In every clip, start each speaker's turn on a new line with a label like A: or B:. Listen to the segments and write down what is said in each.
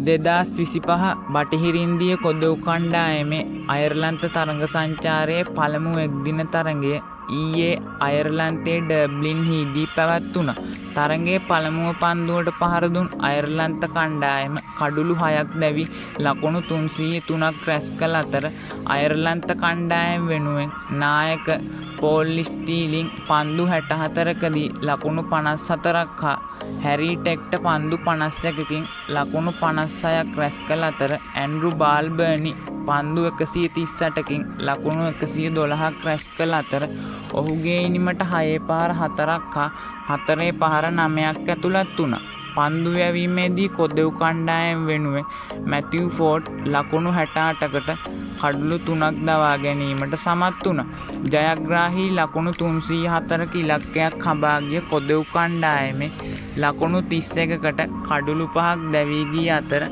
A: 2025 බටහිර ඉන්දිය කොදෙව් කණ්ඩායමේ අයර්ලන්ත තරඟ සංචාරයේ පළමු එක්දින තරඟය ඊයේ අයර්ලන්තයේ ඩබ්ලින්හිදී පැවැත්වුණා. තරඟයේ පළමුව පන්දුවට පහර දුන් අයර්ලන්ත කණ්ඩායම කඩුලු 6ක් දැවී ලකුණු 303ක් රැස් කළ අතර, අයර්ලන්ත කණ්ඩායම වෙනුවෙන් නායක පෝල් ස්ටීලිං පන්දු 64කදී ලකුණු 54ක් හා හැරී ටෙක්ටර් පන්දු 51කින් ලකුණු 56ක් රැස් කළ අතර, ඇන්ඩ්‍රු බාල්බර්නි පන්දු 138කින් ලකුණු 112ක් රැස් කළ අතර ඔහුගේ ඉනිමට 6 පහර 4ක් හා 4 පහර 9ක් ඇතුළත් වුණා. පන්දු යැවීමේදී කොදෙව් කණ්ඩායම වෙනුවෙන් මැතිව් ෆෝඩ් ලකුණු 68කට කඩුලු 3ක් දවා ගැනීමට සමත් වුණා. ජයග්‍රාහී ලකුණු 304ක ඉලක්කයක් හඹා ගිය කොදෙව් කණ්ඩායමේ ලකුණු 31කට කඩුලු 5ක් දැවී ගිය අතර,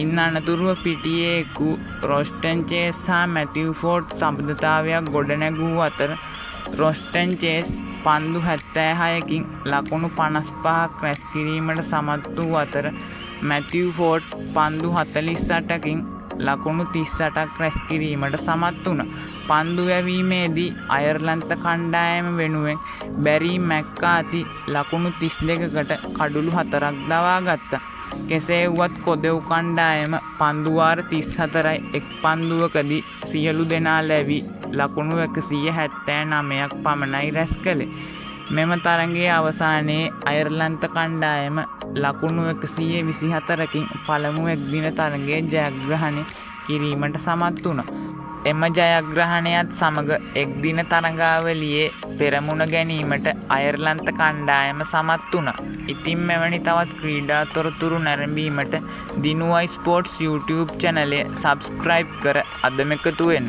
A: ඉන් අනතුරුව පිටියේ එක් වූ රොස්ටන් චේස් හා මැතිව් ෆෝඩ් සබඳතාවයක් ගොඩනැගූ අතර, රොස්ටන් චේස් පන්දු 76කින් ලකුණු 55ක් රැස් කිරීමට සමත් වූ අතර, මැතිව් ෆෝඩ් පන්දු 48කින් ලකුණු 38ක් රැස් කිරීමට සමත් වුණා. පන්දු යැවීමේදී අයර්ලන්ත කණ්ඩායම වෙනුවෙන් බැරී මැක්කාති ලකුණු 32කට කඩුලු 4ක් දවාගත්තා. කෙසේ වුවත් කොදෙව් කණ්ඩායම පන්දු වාර 34යි එක් පන්දුවකදී සියලු දෙනා ලැබී ලකුණු 179ක් පමණයි රැස් කළේ. මෙම තරඟයේ අවසානයේ අයර්ලන්ත කණ්ඩායම ලකුණු 124කින් පළමු එක්දින තරඟය ජයග්‍රහණය කිරීමට සමත් වුණා. එම ජයග්‍රහණයත් සමග එක්දින තරඟාවලියේ පෙරමුණ ගැනීමට අයර්ලන්ත කණ්ඩායම සමත් වුණා. ඉතින් මෙවැනි තවත් ක්‍රීඩා තොරතුරු නැරඹීමට දිනුවයි ස්පෝර්ට්ස් YouTube චැනලය සබ්ස්ක්‍රයිබ් කර අදම එකතු වෙන්න.